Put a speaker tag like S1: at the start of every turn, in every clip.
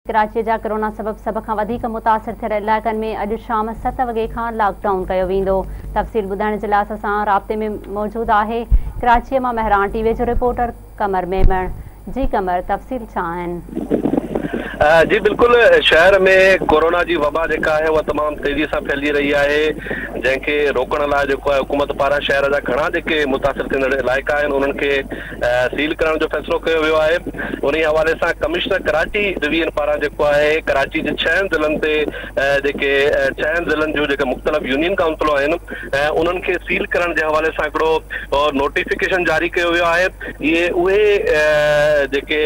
S1: ڪراچي جا ڪرونا سبب سڀ کان وڌيڪ متاثر ٿيل علائقن ۾ اڄ شام 7 وڳي کان لاڪ ڊائون ڪيو ويندو. تفصيل ٻڌائڻ جي لاء اسان سان رابطي ۾ موجود آهي ڪراچي مان مهراڻ ٽي وي جو رپورٽر قمر ميمڻ. جي قمر تفصيل ڇا آهن؟
S2: جي بلڪل شهر ۾ ڪورونا جي وبا جيڪا آهي اها تمام تيزي سان ڦهلجي رهي آهي جنهن کي روڪڻ لاء جيڪو آهي حڪومت پاران شهر جا گهڻا جيڪي متاثر ٿيندڙ علائقا آهن انهن کي سيل ڪرڻ جو فيصلو ڪيو ويو آهي انهي حوالي سان ڪمشنر ڪراچي ڊويزن پاران جيڪو آهي ڪراچي جي ڇهن ضلعن تي جيڪي ڇهن ضلعن جون جيڪي مختلف يونين ڪائونسلون آهن انهن کي سيل ڪرڻ جي حوالي سان هڪڙو نوٽيفڪيشن جاري ڪيو ويو آهي اهي اهي جيڪي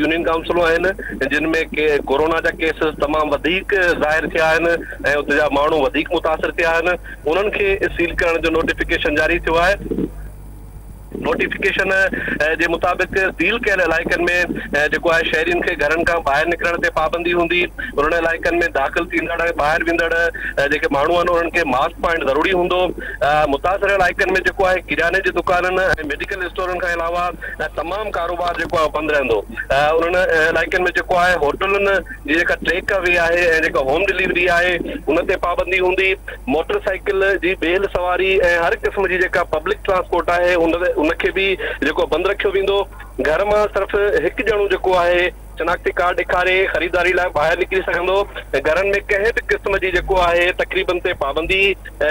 S2: يونين ڪائونسلون آهن جن ۾ ڪورونا جا ڪيسز تمام وڌيڪ ظاهر ٿيا آهن ۽ اتي جا ماڻهو وڌيڪ متاثر ٿيا آهن انهن کي سيل ڪرڻ جو نوٽيفڪيشن جاري ٿيو آهي. نوٽيفڪيشن جي مطابق سيل ڪيل علائقن ۾ جيڪو آهي شهرين کي گهرن کان ٻاهر نڪرڻ تي پابندي هوندي، انهن علائقن ۾ داخل ٿيندڙ ۽ ٻاهر ويندڙ جيڪي ماڻهو آهن انهن کي ماسڪ پائڻ ضروري هوندو، متاثر علائقن ۾ جيڪو آهي ڪرياني جي دڪانن ۽ ميڊيڪل اسٽورن کان علاوه تمام ڪاروبار جيڪو آهي بند رهندو، انهن علائقن ۾ جيڪو آهي هوٽلن جي جيڪا ٽيڪ اوي آهي ۽ جيڪا هوم ڊليوري آهي ان تي پابندي هوندي، موٽر سائيڪل جي بيل سواري ۽ هر قسم جي جيڪا پبلڪ ٽرانسپورٽ آهي ان کي به جيڪو بند رکيو ويندو، گهر مان صرف هڪ ڄڻو جيڪو آهي شناختي ڪارڊ ڏيکاري خريداري لاء ٻاهر نڪري سگهندو، گهرن ۾ ڪنهن به قسم جي جيڪو آهي تقريبن تي پابندي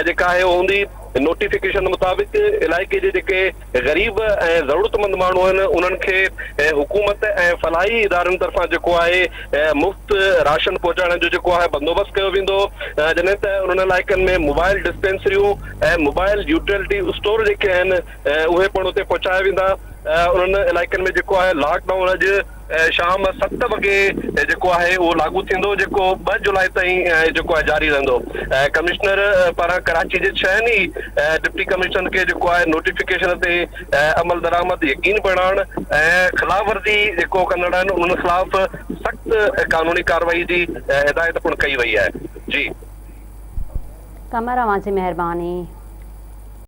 S2: جيڪا آهي اهو هوندي، نوٽيفڪيشن مطابق علائقي جي جيڪي غريب ۽ ضرورتمند ماڻهو آهن انهن کي حڪومت ۽ فلاحي ادارن طرفان جيڪو آهي مفت راشن پهچائڻ جو جيڪو آهي بندوبست ڪيو ويندو جڏهن ته انهن علائقن ۾ موبائل ڊسپينسريون ۽ موبائل يوٽيلٽي اسٽور جيڪي آهن اهي پڻ اتي پهچايا ويندا انهن علائقن ۾ جيڪو آهي لاڪ ڊائون اڄ شام 7 وڳي جيڪو آهي اهو لاڳو ٿيندو جيڪو 2 جولاء تائين جيڪو آهي جاري رهندو. ڪمشنر پاران ڪراچي جي ڇهن ئي ڊپٽي ڪمشنرن کي جيڪو آهي نوٽيفڪيشن تي عملدرآمد يقين بڻائڻ ۽ خلاف ورزي جيڪو ڪندڙ آهن انهن خلاف سخت قانوني ڪارروائي جي هدايت پڻ ڪئي وئي آهي. جي.
S1: قمر اوهان جي مهرباني.